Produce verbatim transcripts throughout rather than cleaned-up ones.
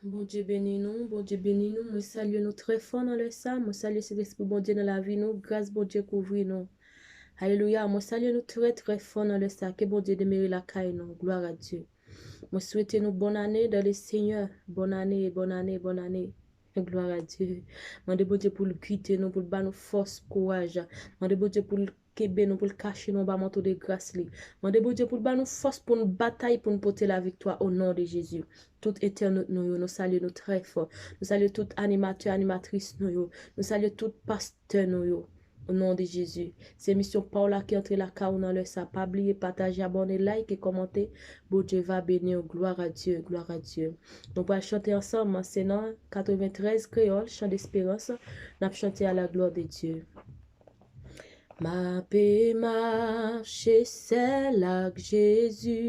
Bondye beni nou, Bondye beni nou. Mwen salye nou trè fò nan lè sa. Mwen salye Sentespri Bondye nan lavi nou. Gras Bondye kouvri nou. Alelouya. Mwen salye nou trè, trè fò nan lè sa. Ke Bondye demere lakay nou. Glwa a Dye. Mwen swete nou bòn ane dans le Seigneur. Bòn ane, bòn ane, bòn ane. Glwa a Dye. Mande Bondye pou l gide nou, pou l ba nou fòs, kouraj. Mande Bondye pou l kenbe nou, pou l kache nou anba manto de gras li. Mande Bondye pou l ba nou fòs pou n batay, pou n pote laviktwa o non de Jezi. Tout entènot nou yo, nou salye nou trè fò. Nou salye tout animatè, animatris nou yo. Nou salye tout pastè nou yo. O non de Jezi. Se misyon pa w la ki antre lakay ou nan lè sa. Pa bliye pataje, abòne, like e kòmante. Bondye va beni w. Glwa a Dye, glwa a Dye. Nou pral chante ansanm, se nan katreventrèz Kreyòl, Chan Desperans, n ap chante à la gloire de Dieu. M ape mache sèl ak Jezi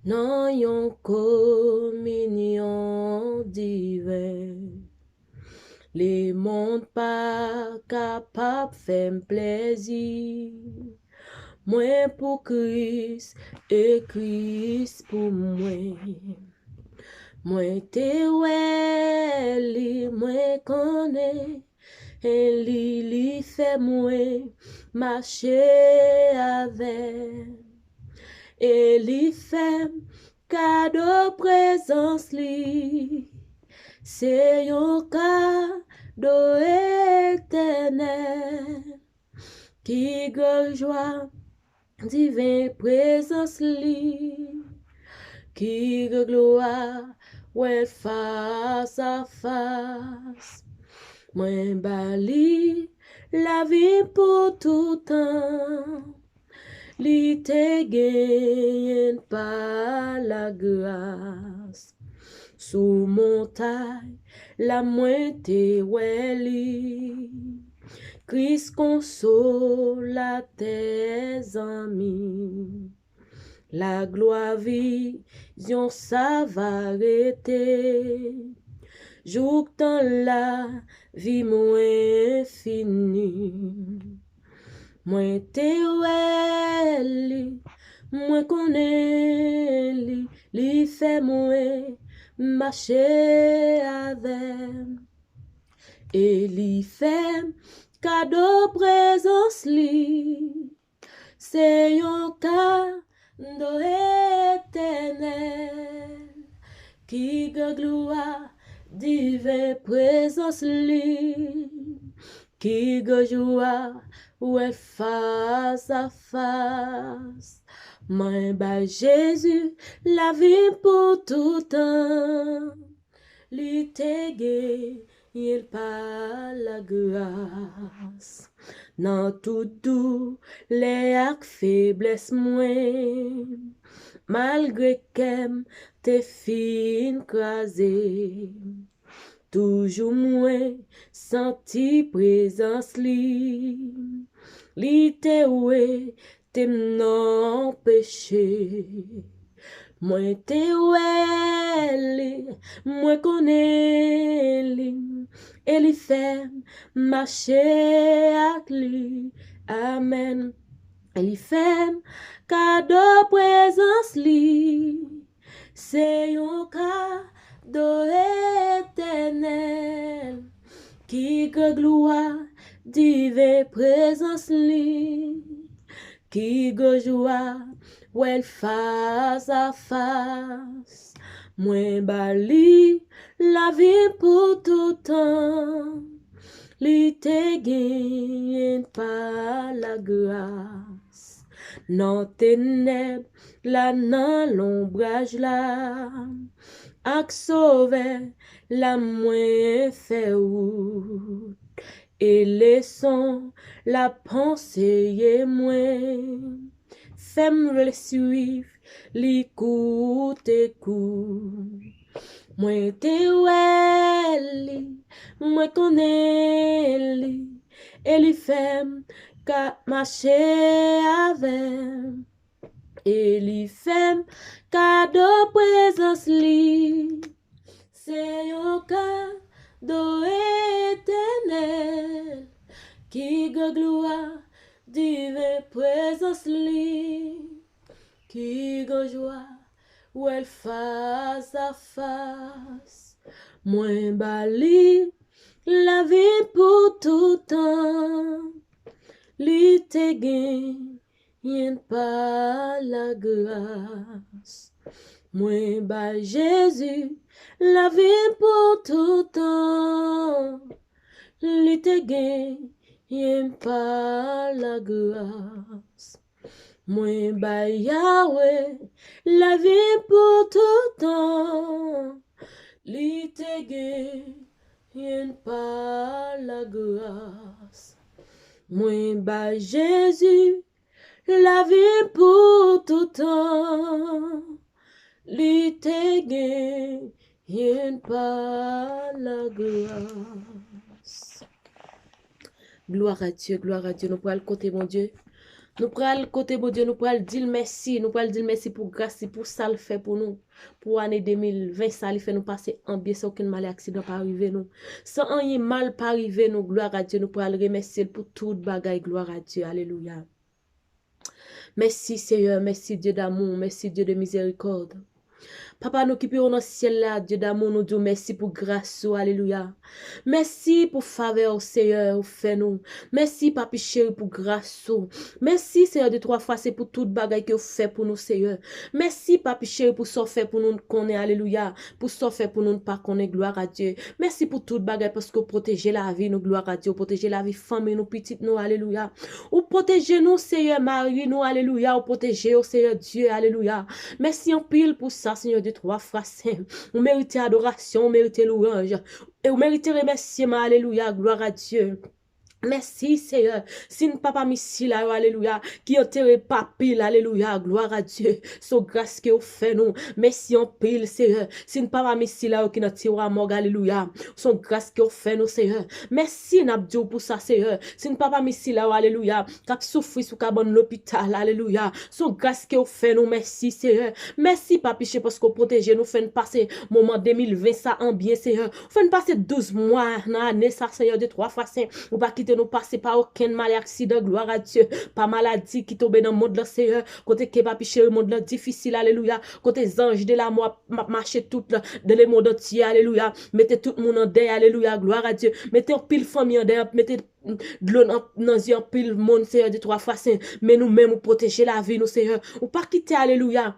nan yon kominyon diven. Lemonn pa kapab fè m plezi. Mwen pou Kris e Kris pou mwen. Mwen te wè li, mwen konnen li, li fè mwen mache avè l. E li fè m kado prezans li. Se yon kado etènèl. Ki gran jwa diven prezans li. Ki gran glwa wè l fas a fas. Mwen ba li lavi m pou toutan. Li te genyen l pa lagras. Sou montay la mwen te wè li. Kris konsolatè zanmi. Laglwa vizyon sa va rete. Jouk tan lavi mwen fini. Mwen te wè li, mwen konnen li, li fè mwen mache avè l. E li fè m kado prezans li. Se yon kado etènèl. Ki gran glwa diven prezans li. Ki gran jwa wè l fas a fas. Mwen bay Jezi lavi m pou toutan. Li te genyen l pa lagras. Nan tout doulè ak feblès mwen, malgre kè m te fin kraze, toujou mwen santi prezans li. Li te wete m nan peche. Mwen te wè li, mwen konnen li, e li fè m mache ak li. Amèn. E li fè m kado prezans li. Se yon kado etènèl. Ki gran glwa diven prezans li. Ki gran jwa wè l fas a fas. Mwen ba li lavi m pou toutan. Li te genyen l pa lagras. Nan tenèb la, nan lonbraj la, ak Sovè la mwen fè wout. E leson l ap anseye mwen, fè m vle swiv li kout e kout. Mwen te wè li, mwen konnen li, e li fè m ka mache avè l. E li fè m kado prezans li. Se yon kado etènèl. Ki gran glwa diven prezans li. Ki gran jwa Wè l fas a fas. Mwen ba li lavi pou toutan. Li te genyen pa lagras. Mwen ba Jezi lavi pou toutan. Li te genyen pa lagras. Mwen ba Yawe lavi pou toutan. Li te genyen pa lagras. Mwen ba Jezi lavi pou toutan. Li te genyen pa lagras. Glwa a Dye, glwa a Dye. Nou pral kote Bondye. Nou pral kote Bondye, nou pral di l mèsi. Nou pral di l mèsi pou gras li, pou sa l fè pou nou. Pou ane de mil ven sa, li fè nou pase an byen san okenn mal e aksidan pa rive nou. San anyen mal pa rive nou, glwa a Dye, nou pral remèsye l pou tout bagay, glwa a Dye, alelouya. Mèsi, Seyè, mèsi, Dye damou, mèsi, Dye de mizèrikòd. Papa nou ki pi wo nan syèl la, Dye damou, nou di w mèsi pou gras ou, alelouya. Mèsi pou favè w, Seyè, ou fè nou. Mèsi, Papi cheri, pou gras ou. Mèsi, Seyè, de twa fwa, se pou tout bagay ke w fè pou nou, Seyè. Mèsi, Papi cheri, pou sa w fè pou nou, n konnen, alelouya. Pou sa w fè pou nou, n pa konnen, glwa a Dye. Mèsi pou tout bagay, paske w pwoteje lavi nou, glwa a Dye. Ou pwoteje lavi fanmi nou, pitit nou, alelouya. Ou pwoteje nou, Seyè, mari nou, alelouya. Ou pwoteje yo, Seyè Dye, alelouya. Mèsi anpil pou sa, Seyè Dye, twa fwa sen. Ou merite adorasyon, ou merite louwanj. E ou merite remèsyeman, alelouya, glwa a Dye. Mèsi, Seyè. Si n pa pami sila yo, alelouya, ki antere papi l, alelouya, glwa a Dye. Se yon gras ke w fè nou. Mèsi anpil, Seyè. Si n pa pami sila yo ki nan tiwa mòg, alelouya. Se yon gras ke w fè nou, Seyè. Mèsi, n ap di w pou sa, Seyè. Si n pa pami sila yo, alelouya, k ap soufri sou kabann lopital, alelouya. Se yon gras ke w fè nou, mèsi, Seyè. Mèsi, Papi cheri, paske w pwoteje nou, fè n pase moman de mil ven sa an byen, Seyè. Ou fè n pase douz mwa nan ane sa, Seyè Dye, twa fwa sen. Ou pa kite nou pase pa okenn mal e aksidan, glwa a Dye. Pa maladi ki tonbe nan mond lan, Seyè. Kote ke, Papi cheri, mond lan difisil, alelouya. Kote zanj de lamò ap, ap mache tout la, dans le monde entier, alelouya. Mete tout moun an dèy, alelouya, glwa a Dye. Mete anpil fanmi an dèy, mete dlo nan, nan zye anpil moun, Seyè Dye, twa fwa sen. Men nou menm, ou pwoteje lavi nou, Seyè. Ou pa kite, alelouya.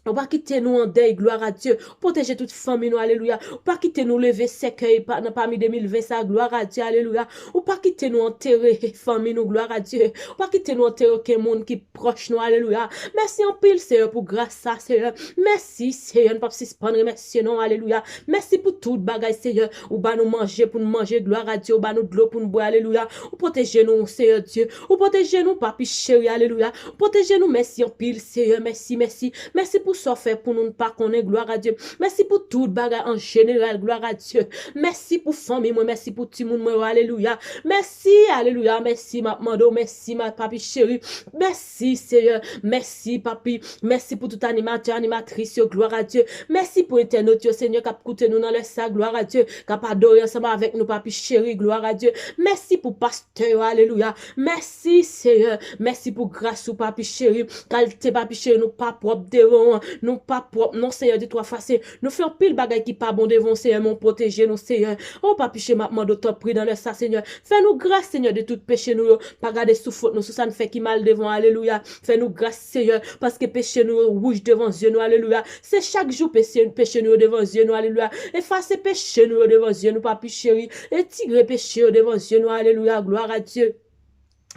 Ou pa kite nou an dèy, glwa a Dye. Ou pwoteje tout fanmi nou, alelouya. Ou pa kite nou leve sèkèy pa, nan pami de mil ven sa, glwa a Dye, alelouya. Ou pa kite nou antere fanmi nou, glwa a Dye. Ou pa kite nou antere okenn moun ki pwòch nou, alelouya. Mèsi anpil, Seyè, pou gras sa, Seyè. Mèsi, Seyè, n p ap sispann remèsye non, alelouya. Mèsi pou tout bagay, Seyè. Ou ba nou manje pou n manje, glwa a Dye. Ou ba nou dlo pou n bwè, alelouya. Ou pwoteje nou, Seyè Dye. Ou pwoteje nou, Papi cheri, alelouya. Ou pwoteje nou, mèsi anpil, Seyè, mèsi, mèsi. Mèsi pou sa w fè pou nou, n pa konnen, glwa a Dye. Mèsi pou tout bagay an jeneral, glwa a Dye. Mèsi pou fanmi mwen, mèsi pou timoun mwen yo, alelouya. Mèsi, alelouya, mèsi, m ap mande w, mèsi, ma, Papi cheri. Mèsi, Seyè, mèsi, Papi. Mèsi pou tout animatè, animatris yo, glwa a Dye. Mèsi pou entènot yo, Senyè, k ap koute nou nan lè sa, glwa a Dye, k ap adore ansanm avèk nou, Papi cheri, glwa a Dye. Mèsi pou pastè yo, alelouya. Mèsi, Seyè. Mèsi pou gras ou, Papi cheri. Kalite, Papi cheri, nou pa pwòp devan w. Nou pa pwòp, non, Seyè, de twa fwa sen. Nou fè anpil bagay ki pa bon devan w, Seyè, men w pwoteje nou, Seyè. O, Papi cheri, m ap mande w, tanpri, nan lè sa, Senyè. Fè nou gras, Senyè, de tout peche nou yo. Pa gade sou fot nou, sou sa n fè ki mal devan w, alelouya. Fè nou gras, Seyè, paske peche nou yo wouj devan zye nou, alelouya. Se chak jou peche, peche nou yo devan zye nou, alelouya. Efase peche nou yo devan zye nou, Papi cheri. Etire peche yo devan zye nou, alelouya. Glwa a Dye.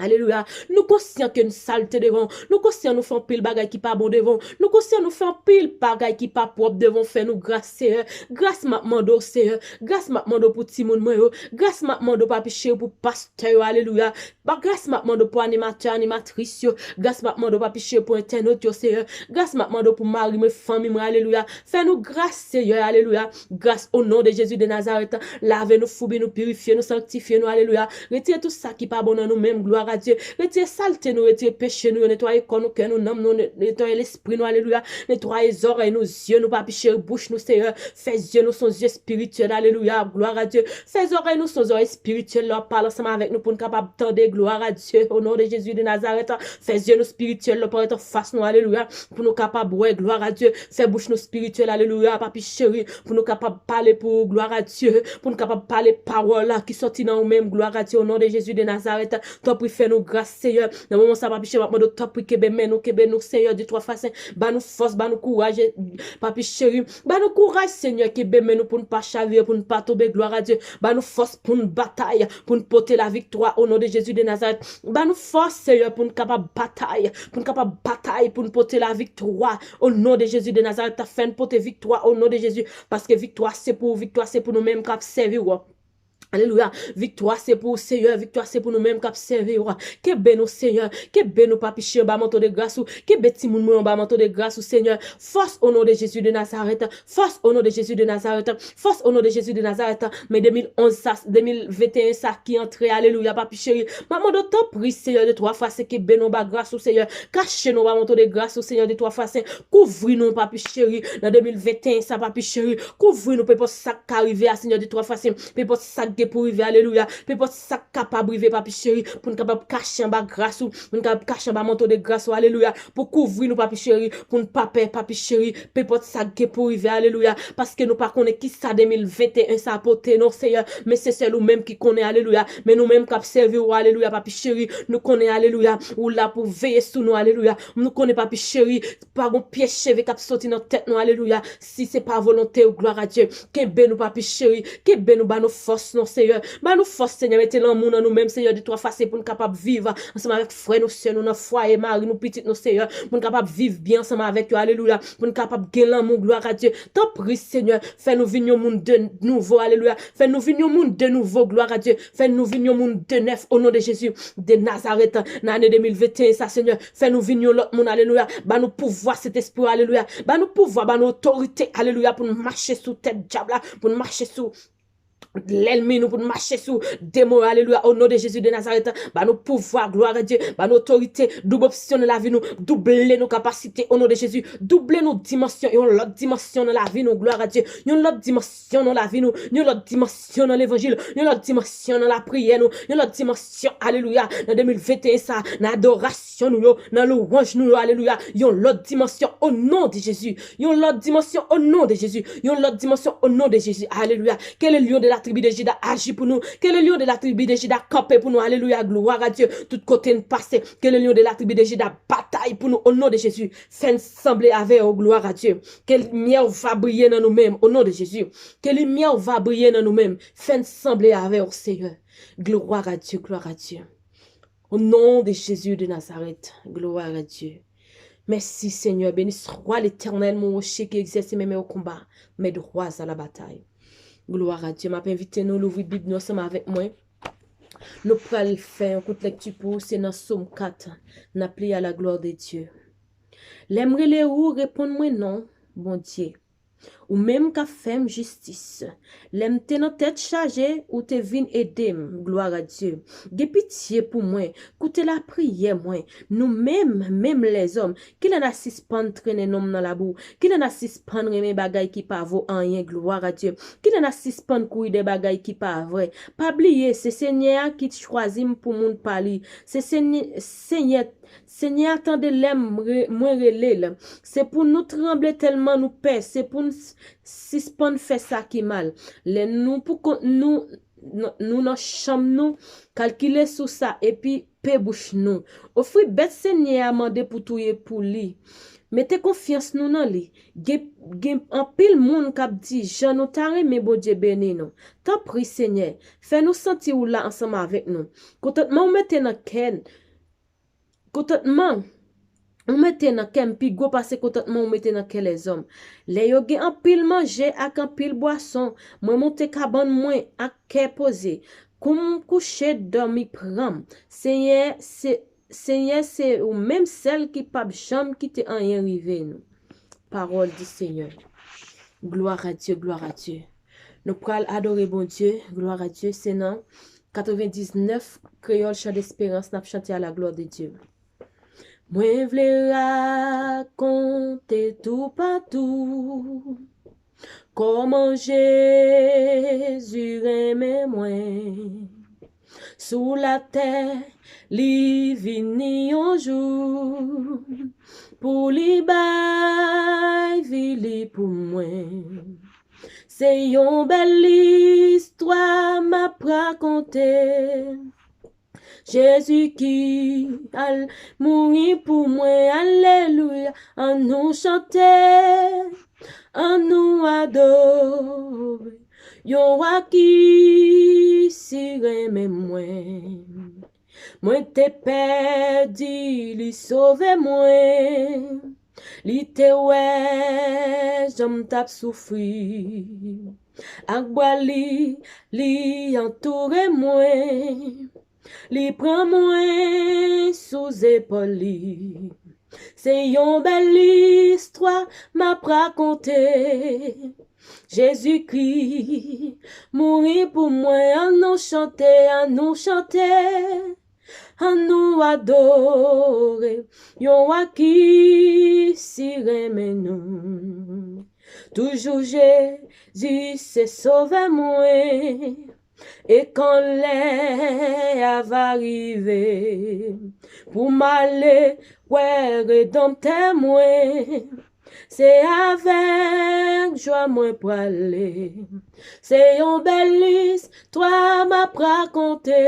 Alelouya. Nou konsyan ke n salte devan w. Nou konsyan nou fè anpil bagay ki pa bon devan w. Nou konsyan nou fè anpil bagay ki pa pwòp devan w. Fè nou gras, Seyè. Gras m ap mande w, Seyè. Gras m ap mande w pou timoun mwen yo. Gras m ap mande w, Papi cheri, pou pastè yo. Alelouya. Ba gras m ap mande w pou animatè, animatris yo. Gras m ap mande w, Papi cheri, pou entènot yo, Seyè. Gras m ap mande w pou mari mwen, fanmi mwen, alelouya. Fè nou gras, Seyè, alelouya. Gras o non de Jezi de Nazarèt. Lave nou, foubi nou, pirifye nou, sanktifye nou, alelouya. Retire tout sa ki pa bon nan nou menm, glwa Glwa a Dye. Retire salte nou, retire peche nou yo, netwaye kò nou, kè nou, nanm nou, ne- netwaye lespri nou, alelouya. Netwaye zòrèy nou, zye nou, papi cheri, bouch nou, Seyè. Fè zye nou se yon zye espirityèl, alelouya. Glwa a Dye. Fè zòrèy nou se yon zòrèy espirityèl, lè w ap pale ansanm avèk nou, pou n kapab tande, glwa a Dye, o non de Jezi de Nazarèt. Fè zye nou espirityèl, lè w parèt anfas nou, alelouya. Pou nou kapab wè, glwa a Dye. Fè bouch nou espirityèl, alelouya, papi cheri. Pou nou kapab pale pou ou, glwa a Dye. Pou nou kapab pale pawòl la ki sòti nan ou menm, glwa a Dye, o non de Jezi de Nazarèt. Tanpri, fè nou gras, Seyè. Nan moman sa, papi cheri, m ap mande w, tanpri, kenbe men nou, kenbe nou, Seyè, de twa fason. Ba nou fòs, ba nou kouraj, papi cheri. Ba nou kouraj, Senyè, kenbe men nou pou n pa chavire, pou n pa tonbe, glwa a Dye. Ba nou fòs pou n batay, pou n pote laviktwa, o non de Jezi de Nazarèt. Ba nou fòs, Seyè, pou n kapab batay, pou n kapab batay, pou n pote laviktwa, o non de Jezi de Nazarèt. Fè n pote viktwa, o non de Jezi, paske viktwa se pou ou, viktwa se pou nou menm k ap sèvi w. Alelouya. Viktwa se pou ou, Seyè. Viktwa se pou nou menm k ap sèvi w. Kenbe nou, Seyè. Kenbe nou, papi cheri, anba manto de gras ou. Kenbe timoun mwen anba manto de gras ou, Seyè. Fòs o non de Jezi de Nazarèt. Fòs o non de Jezi de Nazarèt. Fòs o non de Jezi de Nazarèt. Men de mil onz sa, de mil venteyen sa ki antre, alelouya, papi cheri. M ap mande w, tanpri, Seyè, de twa fwa sen, kenbe nou anba gras ou, Seyè. Kache nou anba manto de gras ou, Seyè, de twa fwa sen. Kouvri nou, papi cheri, nan de mil venteyen sa, papi cheri. Kouvri nou, penpòt sa k ka rive a, Seyè, de twa fwa sen. Penpòt sa k gen pou rive, alelouya. Penpòt sa k kapab rive, papi cheri, pou n kapab kache anba gras ou, pou n kapab kache anba manto de gras ou, alelouya. Pou kouvri nou, papi cheri, pou n pa pè, papi cheri, penpòt sa k gen pou rive, alelouya. Paske nou pa konnen kisa de mil venteyen sa pote, non, Seyè. Men se sèl ou menm ki konnen, alelouya. Men nou menm k ap sèvi ou, alelouya, papi cheri, nou konnen, alelouya, ou la pou veye sou nou, alelouya. Nou konnen, papi cheri, pa gon pye cheve k ap soti nan tèt nou, alelouya. Si se pa volonte ou, glwa a Dye. Kenbe nou, papi cheri. Kenbe nou, ba nou fòs, non, Seyè. Ba nou fòs, Senyè. Mete lanmou nan nou menm, Seyè, de twa fwa sen, pou n kapab viv ansanm avèk frè nou, sè nou, nan fwaye, mari nou, pitit nou, Seyè. Pou n kapab viv byen ansanm avèk yo, alelouya. Pou n kapab gen lanmou, glwa a Dye. Tanpri, Senyè, fè nou vin yon moun de nouvo, alelouya. Fè nou vin yon moun de nouvo, glwa a Dye. Fè nou vin yon moun de nèf, o non de Jezi de Nazarèt. Nan ane de mil venteyen sa, Senyè, fè nou vin yon lòt moun, alelouya. Ba nou pouvwa Sentespri, alelouya. Ba nou pouvwa, ba nou otorite, alelouya, pou n mache sou tèt dyab la, pou n mache sou lènmi nou, pou n mache sou demon yo, alelouya, o non de Jezi de Nazarèt. Ba nou pouvwa, glwa a Dye, ba nou otorite, doub opsyon nan lavi nou, double nou kapasite, o non de Jezi, double nou dimansyon, yon lòt dimansyon nan lavi nou, glwa a Dye, yon lòt dimansyon nan lavi nou, yon lòt dimansyon nan levanjil, yon lòt dimansyon nan lapriyè nou, yon lòt dimansyon, alelouya, nan de mil venteyen sa, nan adorasyon nou yo, nan lwanj nou yo, alelouya, yon lòt dimansyon, o non de Jezi, yon lòt dimansyon, o non de Jezi, yon lòt dimansyon, o non de Jezi, alelouya. Que le lion de la tribu de Juda aji pou nou, que le lion de la tribu de Juda kanpe pou nou, alelouya, glwa a Dye, tout kote n pase, que le lion de la tribu de Juda batay pou nou, o non de Jezi, fè n sanble avè yo, glwa a Dye. Ke limyè w va briye nan nou menm, o non de Jezi. Ke limyè w va briye nan nou menm. Fè n sanble avè w, Seyè. Gloire à Dieu, gloire à Dieu. Au nom de Jésus de Nazareth, gloire à Dieu. Merci, Seigneur. Béni soit l'Éternel, mon rocher qui exerce mes mains au combat, mes droits à la bataille. Gloire à Dieu. M ap envite nou louvri Bib nou ansanm avèk mwen. Nou pral fè yon kout lèkti pou ou, se nan Sòm kat. N ap li à la gloire de Dieu. Lè m rele ou, reponn mwen non, Bondye. Ou menm k ap fè m jistis. Lè m te nan tèt chaje, ou te vin ede m. Gloire à Dieu. Gen pitye pou mwen. Koute lapriyè mwen. Nou menm, menm lèzòm, kilè n a sispann trennen nonm nan labou? Kilè n a sispann renmen bagay ki pa vo anyen? Gloire à Dieu. Kilè n a sispann kouri dèyè bagay ki pa vrè? Pa bliye, se Senyè a ki chwazi m pou moun pa li. Se Senyè, Senyè Senyè a tande lè m re- mwen rele l. Se pou nou tranble tèlman nou pè. Se pou n s- sispann fè sa ki mal. Lè nou pou kont nou, n- nou nan chanm nou, kalkile sou sa epi pe bouch nou. Ofri bèt Senyè a mande pou touye pou li. Mete konfyans nou nan li. Gen, gen anpil moun k ap di jan nou ta renmen Bondye beni nou. Tanpri, Senyè, fè nou santi ou la ansanm avèk nou. Kontantman ou mete nan kè n, Kontantman ou mete nan kè m pi gwo pase kontantman ou mete nan kè lèzòm. Lè yo gen anpil manje ak anpil bwason, mwen monte kabann mwen ak kè poze. Kou m kouche, dòmi pran m. Senyè, se, Senyè, se ou menm sèl ki p ap janm kite anyen rive nou. Parole du Seigneur. Gloire à Dieu, gloire à Dieu. Nou pral adore Bondye, gloire à Dieu, se nan katrevendiznèf, Kreyòl, Chan Desperans, n ap chante à la gloire de Dieu. Mwen vle rakonte toupatou kòman Jezi renmen mwen. Sou latè, li vini yon jou pou li bay vi li pou mwen. Se yon bèl istwa m ap rakonte. Jezi ki al mouri pou mwen, alelouya. Ann nou chante, ann nou adore yon wa ki si renmen mwen. Mwen te pèdi, li sove mwen. Li te wè jan m t ap soufri. Ak bra li, li antoure mwen. Li pran mwen sou zepòl li. Se yon bèl istwa m ap rakonte. Jezikri mouri pou mwen, ann nou chante, ann nou chante. Ann nou adore yon wa ki si renmen nou. Toujou Jezi se sovè mwen. E kan lè a va rive pou m ale wè Redanmtè mwen, se avèk jwa mwen prale. Se yon bèl istwa m ap rakonte.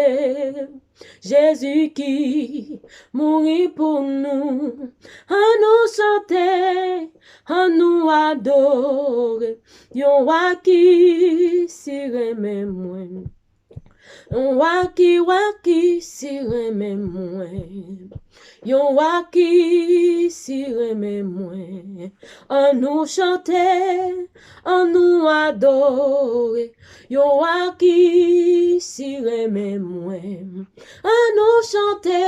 Jezi ki mouri pou nou. Ann nou chante, ann nou adore yon wa ki si renmen mwen. Yon wa ki, wa ki si renmen mwen. Yon wa ki si renmen mwen. Ann nou chante, ann nou adore yon wa ki si renmen mwen. Ann nou chante,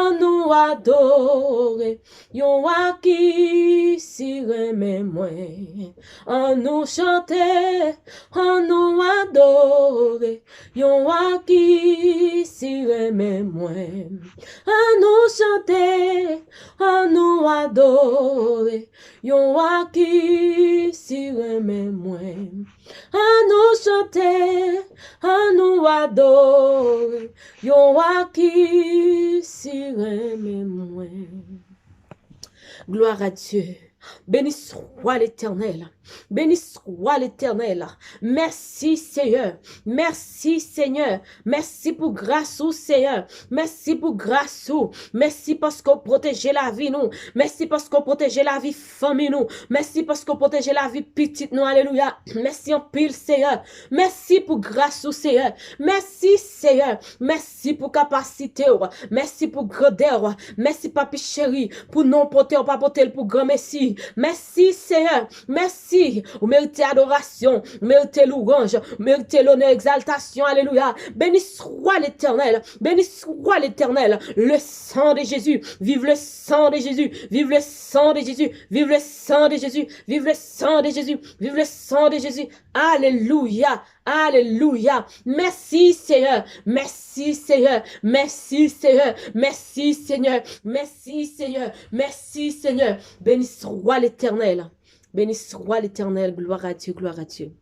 ann nou adore yon wa ki si renmen mwen. Ann nou chante, ann nou adore yon wa ki si renmen mwen. Ann nou chante, ann nou adore yon wa ki si renmen mwen. Ann nou chante, ann nou adore yon wa ki si renmen mwen. Gloire à Dieu. Béni soit l'Éternel. Béni soit l'Éternel. Mèsi, Seyè. Mèsi, Seyè. Mèsi pou gras ou, Seyè. Mèsi pou gras ou. Mèsi paske w pwoteje lavi nou. Mèsi paske w pwoteje lavi fanmi nou. Mèsi paske w pwoteje lavi pitit nou. Alelouya. Mèsi anpil, Seyè. Mèsi pou gras ou, Seyè. Mèsi, Seyè. Mèsi pou kapasite w. Mèsi pou grandè w. Mèsi, Papi cheri, pou non w pote, w pa pote l pou granmesi. Mèsi, Seyè. Mèsi. Ou merite adorasyon. Ou merite louwanj. Ou merite lonè, egzaltasyon. Alelouya. Béni soit l'Éternel. Béni soit l'Éternel. Le sang de Jésus. Vive le sang de Jésus. Vive le sang de Jésus. Vive le sang de Jésus. Vive le sang de Jésus. Vive le sang de Jésus. Alelouya. Alelouya. Mèsi, Seyè. Mèsi, Seyè. Mèsi, Seyè. Mèsi, Seyè. Mèsi, Seyè. Mèsi, Seyè. Béni soit l'Éternel. Béni soit l'Éternel. Gloire à Dieu, gloire à Dieu.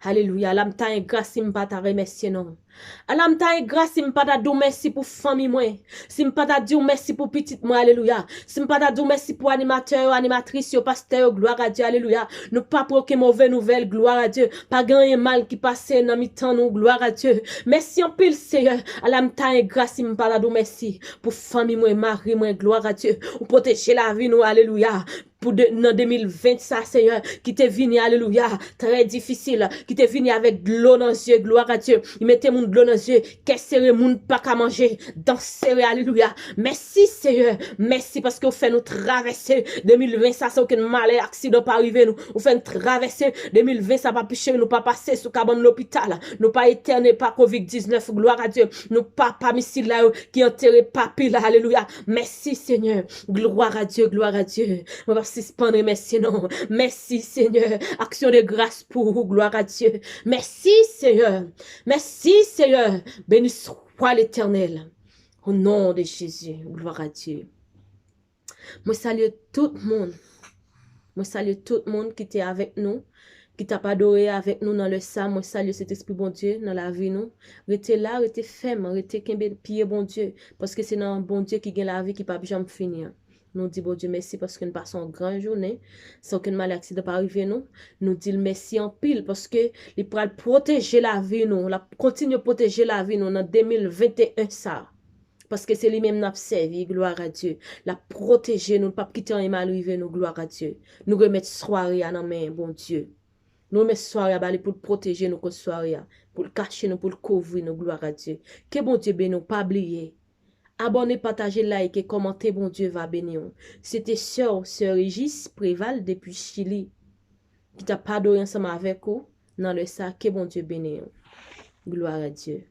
Alelouya. Ala m ta engra si m pa ta remèsye non w. Ala m ta engra si m pa ta di w mèsi pou fanmi mwen. Si m pa ta di w mèsi pou pitit mwen, alelouya. Si m pa ta di w mèsi pou animatè yo, animatris yo, pastè yo, gloire à Dieu, alelouya. Nou pa pran okenn move nouvèl, gloire à Dieu. Pa gen anyen mal ki pase nan mitan nou, gloire à Dieu. Mèsi anpil, Seyè. Ala m ta engra si m pa ta di w mèsi pou fanmi mwen, mari mwen, gloire à Dieu. Ou pwoteje lavi nou, alelouya. Pou de, nan de mil ven sa, Seyè, ki te vini, alelouya, trè difisil, ki te vini avèk dlo nan zye, gloire à Dieu. Li mete moun dlo nan zye, kè sere, moun pa ka manje, dan sere, alelouya. Mèsi, Seyè, mèsi paske w fè nou travèse de mil ven sa san okenn malè, aksidan pa rive nou. Ou fè nou travèse de mil ven sa, Papi cheri, nou pa pase sou kabann lopital, nou pa etène pa kovid diznèf, gloire à Dieu. Nou pa pami sila yo ki antere papi la, alelouya. Mèsi, Seyè. Gloire à Dieu, gloire à Dieu. Mwen p ap sispann remèsye non w. Mèsi, Seyè. Aksyon de gras pou ou, gloire à Dieu. Mèsi, Seyè. Mèsi, Seyè, beni swa Letènèl. O non de Jezi, glwa a Dye. Mwen salye tout moun. Mwen salye tout moun ki te avèk nou, ki t ap adore avèk nou nan lè sa. Mwen salye Sentespri Bondye nan lavi nou. Rete la, rete fèm, rete kenbe pye Bondye, paske se nan Bondye ki gen lavi ki p ap janm fini an. Nou di Bondye mèsi paske n pase yon gran jounen san okenn malè aksidan pa rive nou. Nou di l mèsi anpil paske li pral pwoteje lavi nou. L ap kontinye pwoteje lavi nou nan de mil venteyen sa. Paske se li menm n ap sèvi, glwa a Dye. L ap pwoteje nou, l p ap kite anyen mal rive nou, glwa a Dye. Nou remèt sware a nan men Bondye. Nou remèt sware a ba li pou l pwoteje nou kont sware a, pou l kache nou, pou l kouvri nou, glwa a Dye. Ke Bondye beni w, pa bliye. Abòne, pataje, like, kòmante, Bondye va beni w. Se te sè w, sè Régis Préval depi Chili, ki t ap adore ansanm avèk ou nan lè sa. Ke Bondye beni w. Glwa a Dye.